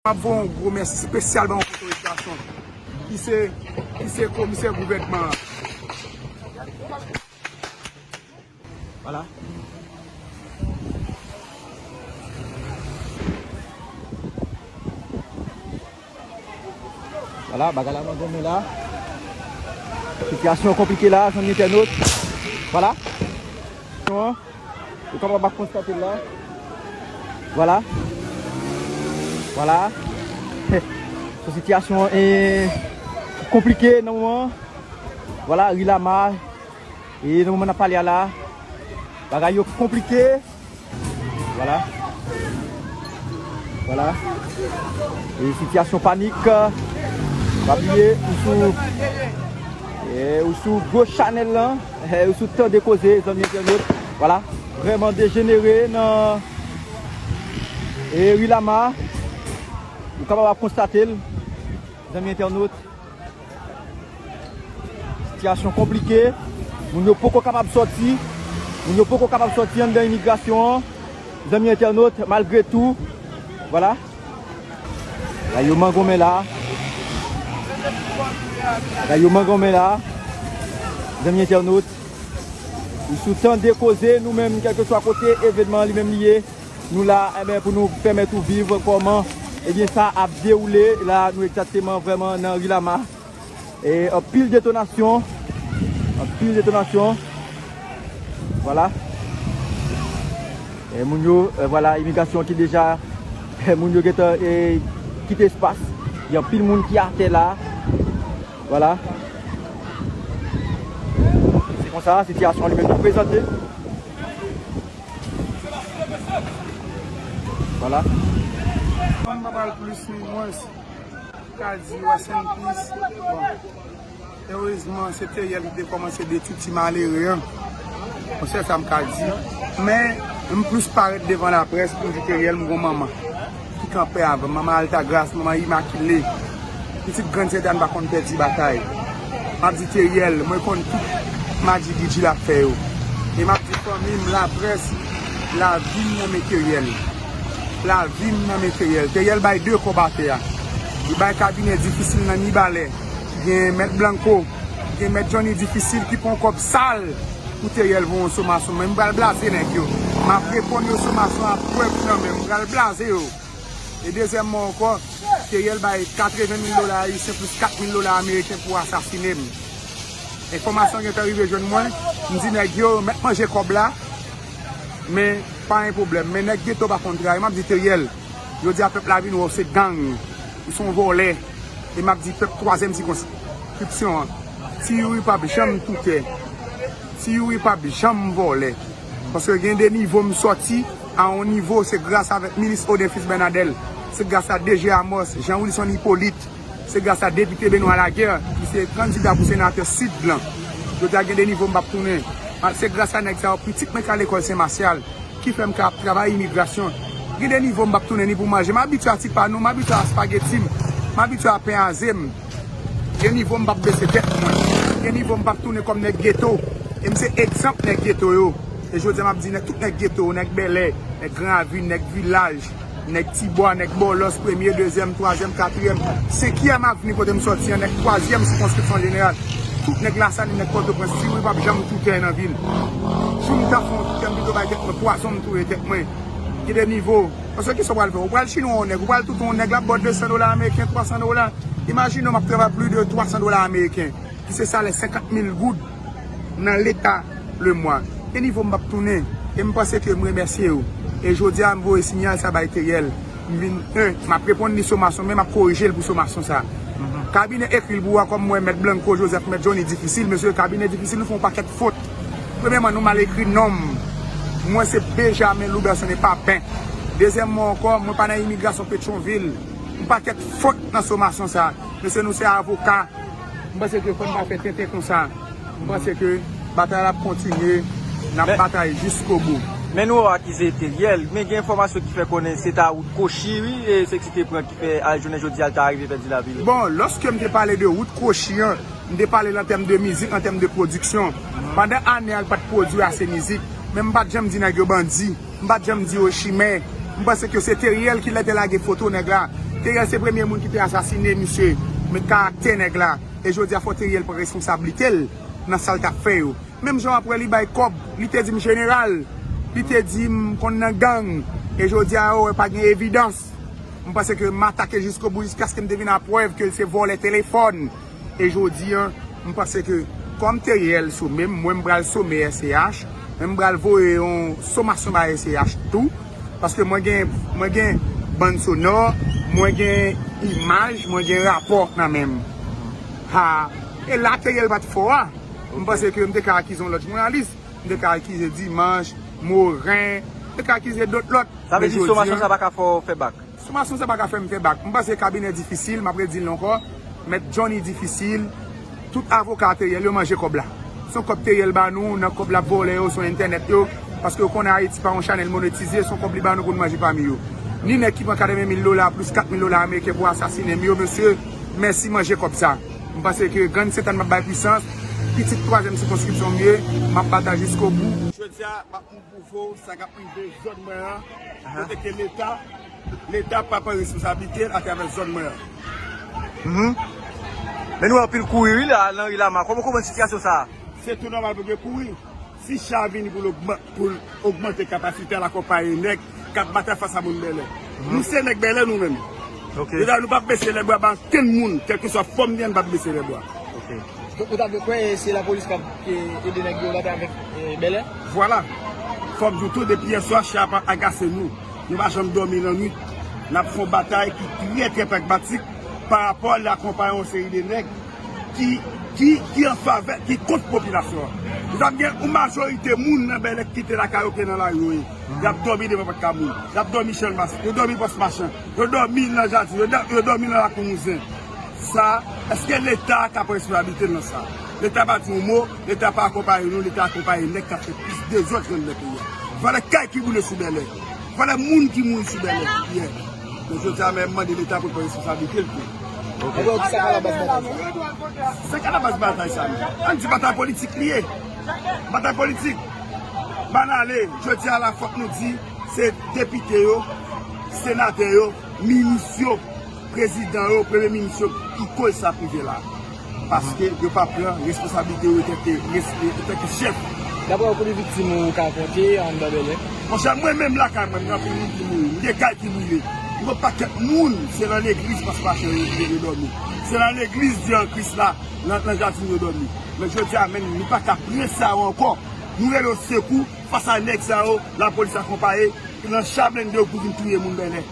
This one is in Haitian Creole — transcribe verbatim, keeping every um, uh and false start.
M ap voye yon gwo mèsi espesyal ba yon kote gason ki se, ki se komisè gouvènman an. Vwala. Vwala, bagay la mangonmen la. Sitiyasyon konplike la, zanmi entènot. Vwala. Ou kapab ap konstate l la. Vwala. Vwala. Se sitiyasyon, eh, konplike nan moman. Vwala, ri Lama. E nan moman n ap pale a la, bagay yo konplike. Vwala. Vwala. E sitiyasyon panik. Pa bliye, ou sou, e, ou sou gwo chanèl lan. E, ou sou Tande Koze, zanmi entènot. Vwala. Vrèman dejenere nan, e, ri Lama. Ou kapab ap konstate l, zanmi entènot. Sitiyasyon konplike. Moun yo poko kapab sòti. Moun yo poko kapab sòti anndan imigrasyon an. Zanmi entènot, malgre tou. Vwala. Bagay yo mangonmen la. Bagay yo mangonmen la. Zanmi entènot, ou sou Tande Koze, nou menm, kèlkeswa kote evènman li menm li ye. Nou la, enben, pou nou pèmèt ou viv kòman, ebyen, sa ap dewoule. La, nou egzakteman vrèman nan ri Lama. E anpil detonasyon. Anpil detonasyon. Vwala. E moun yo, e, vwala, imigrasyon ki deja, e, moun yo gentan, e, kite espas. Gen anpil moun ki atè la. Vwala. Se konsa sitiyasyon li menm ap prezante. Vwala. Mwen pa pral plis ni mwens. Ka di rest in peace. Bon. Erezman, se Teriel ki te kòmanse detwi ti malere an. Bon, se sa m ka di. Men, m plis parèt devan laprès pou m di Teriel, m gon manman ki kanpe avè m. Manman Altagras, manman Imakile. Pitit Grann Sentàn pa konn pèdi batay. M ap di Teriel, mwen konn tout madjigidji l ap fè yo. E m ap di fanmi m, laprès, lavi m nan men Teriel. Lavi m nan men Teriel. Teriel bay de kòb atè a. Li bay kabinè difisil nan Mibalè. Gen Mèt Blanco, gen Mèt Johnny Difisil ki pran kòb sal pou Teriel voye yon somasyon. Men m pral blaze nèg yo. M ap reponn yo somasyon ak prèv nan men m. M pral blaze yo. E dezyèmman ankò, Teriel bay katreven mil dola ayisyen plis kat mil dola ameriken pou asasinen m. Enfòmasyon gentan rive jwenn mwen, m di nèg yo mèt manje kòb la, men pa gen pwoblèm. Men nèg geto pa konn trayi, m ap di Teriel, jodi a pèp la vin wè w se gang, ou se yon vòlè. E m ap di pèp twazyèm sikonskripsyon an, Ti Youri p ap janm toutè. Ti Youri p ap janm vòlè. Paske gen de nivo m sòti a yon nivo, se gras avèk minis Odenfils Bernadel, se gras a D G Amos, Jean Wilson Hyppolite, se gras a depite Benoît Laguerre, ki se kandida pou senatè Sid lan. Jodi a gen de nivo m p ap tounen. A, se gras a nèg sa yo, pitit mwen k al lekòl Sen Masyal, ki fè m ka ap travay imigrasyon. Gen de nivo m p ap tounen ni pou manje. M abitye a ti panou, m abitye a espageti m, m abitye a pen a ze m. Gen nivo m p ap bese tèt mwen. Gen nivo m p ap tounen kòm nèg geto. E m se egzanp nèg geto yo. E jodi a m ap di nèg, tout nèg geto yo, nèg Bèlè, nèg Gran Ravin, nèg Vilaj, nèg Tibwa, nèg Bòlòs, premye, dezyèm, twazyèm, katriyèm, senkyèm avni kote m sòti an, nèg twazyèm sikonskripsyon jeneral. Tout nèg Lasalin, nèg Pòtoprens, Ti Youri p ap janm toutè nan vi l. Jou m ta fè yon toutè, m pito bay tèt mwen pwazon, m touye tèt mwen. Gen de nivo. Paske kisa w pral fè? Ou pral chini yon nèg, ou pral toutè yon nèg, l ap ba w de san dola ameriken, twa san dola. Imajine w, m ap travay plis de twa san dola ameriken, ki se salè senkant mil goud nan Leta lemwa. E nivo m p ap tounen. E m panse ke m remèsye yo. E jodi a, m voye siyal sa bay Teriel. M vin, en, m ap reponn li somasyon, men m ap korije l pou somasyon sa. Kabinè ekri l pou w a, kòm mwen, Mèt Blanco Joseph, Mèt Johnny Difisil, mesye, kabinè difisil, nou fè yon pakèt fot. Premyèman, nou mal ekri non m. Mwen se Benjamin Louberson e pa Ben. Dezyèmman ankò, mwen pa nan imigrasyon Petyonvil. Yon pakèt fot nan somasyon sa. Mesye, nou se avoka. M panse ke fò n pa fè tenten konsa. M panse ke batay la ap kontinye. N ap batay jiskobou. Men nou akize Teriel, men gen enfòmasyon ki fè konnen se ta wout Kochi, wi, e se ki te pran ki fè al jounen jodi a l ta rive pèdi lavi l. Bon, lòske m te pale de wout Kochi an, m te pale l an tèm de mizik, an tèm de pwodiksyon. Pandan ane a, l pa t pwodui ase mizik, men m pa t janm di nèg yo bandi. M pa t janm di yo chimè. M panse ke se Teriel ki lè te lage foto nèg la. Teriel se premye moun ki te asasine misye, men karaktè nèg la. E jodi a fò Teriel pran responsablite l nan sa l t ap fè yo. Menm jan w ap wè li bay kòb, li te di m jeneral, li te di m konn nan gang. E jodi a yo wè pa gen evidans. M panse ke m atake jiskobou jiskaske m te vin a prèv ke l se vòlè telefòn. E jodi a, m panse ke kòm Teriel some m, mwen m pral some S C H, men m pral voye yon somasyon bay S C H tou, paske mwen gen, mwen gen bann sonò, mwen gen imaj, mwen gen rapò nan men m. Ha, e la Teriel pa t fò a. M panse ke m te ka akize yon lòt jounalis, m te ka akize Dimanch, Moren, m te ka akize dòt lòt. Sa vle di somasyon sa pa ka fè w fè bak? Somasyon sa pa ka fè m fè bak. M panse kabinè difisil, m ap redi l ankò. Mèt Johnny difisil. Tout avoka Teriel yo manje kòb la. Se yon kòb Teriel ba nou, nan kòb l ap vòlè yo sou entènèt yo. Paske yo konnen Ayiti pa yon chanèl monetize, se yon kòb li ba nou pou n manje pami yo. Ni nèg ki pran katreven mil dola, plis kat mil dola ameriken pou asasinen m yo, mesye, mèsi manje kòb sa. M panse ke grann Sentàn m ap bay pwisans, pitit twazyèm sikonskripsyon m ye, m ap batay jiskobou. Jodi a, m ap pwouve w sa k ap rive zòn mwen an, kote ke Leta, Leta pa pran responsablite l atravè zòn mwen an. Mhm. Men nou wè anpil kouri wi la, nan ri la, ma. Kòman w konprann sitiyasyon sa a? Se tou nòmal pou gen kouri. Si cha vini pou l ogman-, pou l ogmante kapasite l akonpaye nèg k ap batay fas a moun Bèlè. Mhm. Nou se nèg Bèlè nou menm. Ok. Deja nou p ap bese lèbra ba ankenn moun, kèlkeswa fòm li an, nou p ap bese lèbra. Ok. Donk, ou ta vle kwè se lapolis k ap, e, ede nèg yo batay avèk, e, Bèlè? Vwala. Fò m di w tou, depi yè swa, cha ap agase nou. Nou pa janm dòmi nan nwit. N ap fè yon batay ki trè, trè pragmatik pa rapò l akonpaye yon seri de nèg ki, ki, ki an favè, ki kont popilasyon an. Ou t ap gen yon majorite moun nan Bèlè ki kite lakay yo, ki nan lari yo ye. Y ap dòmi devan pòt kay moun. Y ap dòmi Channmas. Yo dòmi Pòs Machan. Yo dòmi nan jaden. Yo dò-, yo dòmi nan lakou Mouzen. Sa, èske Leta ka pran responsablite l nan sa? Leta pa di yon mo, Leta pa akonpaye nou, Leta akonpaye nèg k ap fè plis dezòd nan peyi a. Valè kay ki boule sou Bèlè. Valè moun ki mouri sou Bèlè yè. Men jodi a, men m mande Leta pou l pran responsablite l tou. Ok. Sa k alabaz batay sa? Sa k alabaz batay sa, men? Ann di batay politik li ye. Batay politik. Bann ale, jodi a la fòk nou di, se depite yo, senatè yo, minis yo, prezidan yo, premye minis yo ki koz sa ap rive la. Paske yo pa pran responsablite yo antanke res-, antanke chèf. Daprè w, konbyen viktim ou ka konte anndan Bèlè? Monchè, mwen menm lakay mwen, m gen anpil moun ki mouri. M gen kay ki boule. M gen yon pakèt moun, se nan legliz Pòs Machan yo, yo, yo dòmi. Se nan legliz Di an Kris la, nan, nan jaden yo dòmi. Men jodi a menm, nou pa ka pran sa yo ankò. Nou rele yo sekou, fas a nèg sa yo, lapolis akonpaye, nan cha blende yo pou vin touye moun Bèlè.